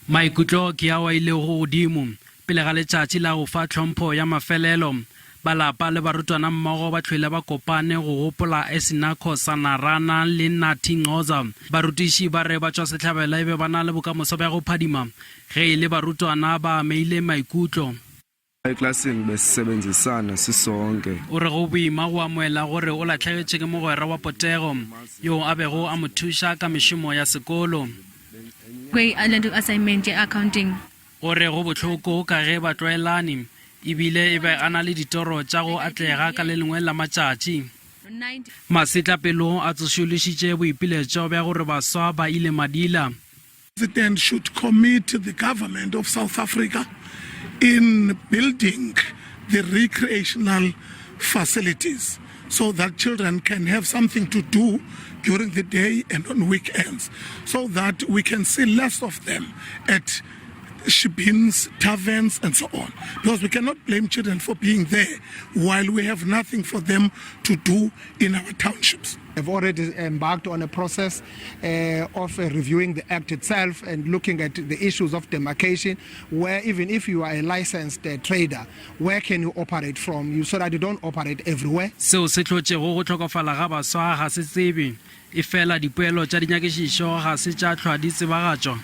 Maikutlo ke ao a ilego godimo pele ga letšatši la go fa tlhompho ya mafelelo. Ba lapa le barutwana mmogo ba hlwele ba kopane go gopola Esinakho Sanarana le Nathi Ngcoza. Barutiši ba re ba tšwa sehlabela e be ba na le bokamoso bja go phadima ge e le barutwana ba ameile maikutlo. Eklaseng besisebenzisana sisonke. O re go boima go amoela gore o lahlegetšwe ke mogwera wa potego yoo a bego a mo thuša ka mešomo ya sekolo. Kwe assignment ya accounting. O re go bohloko ka ge ba tlwaelane e bile e be a na le ditoro tša go atlega ka le lengwe la matšatši. Masetlapelo a tsošološitše boipiletšo bja gore baswa ba ile madila. President should commit the government of South Africa in building the recreational facilities so that children can have something to do during the day and on weekends so that we can see less of them at shebeens, taverns, and so on. Because we cannot blame children for being there while we have nothing for them to do in our townships. Have already embarked on a process uh, of uh, reviewing the act itself and looking at the issues of demarcation, where even if you are a licensed uh, trader, where can you operate from you so that you don't operate everywhere. Seo se hlotšego go hlokofala ga baswa ga se tsebe, efela dipoelo tša dinyakišišo ga se tša hlwa di tsebagatšwa.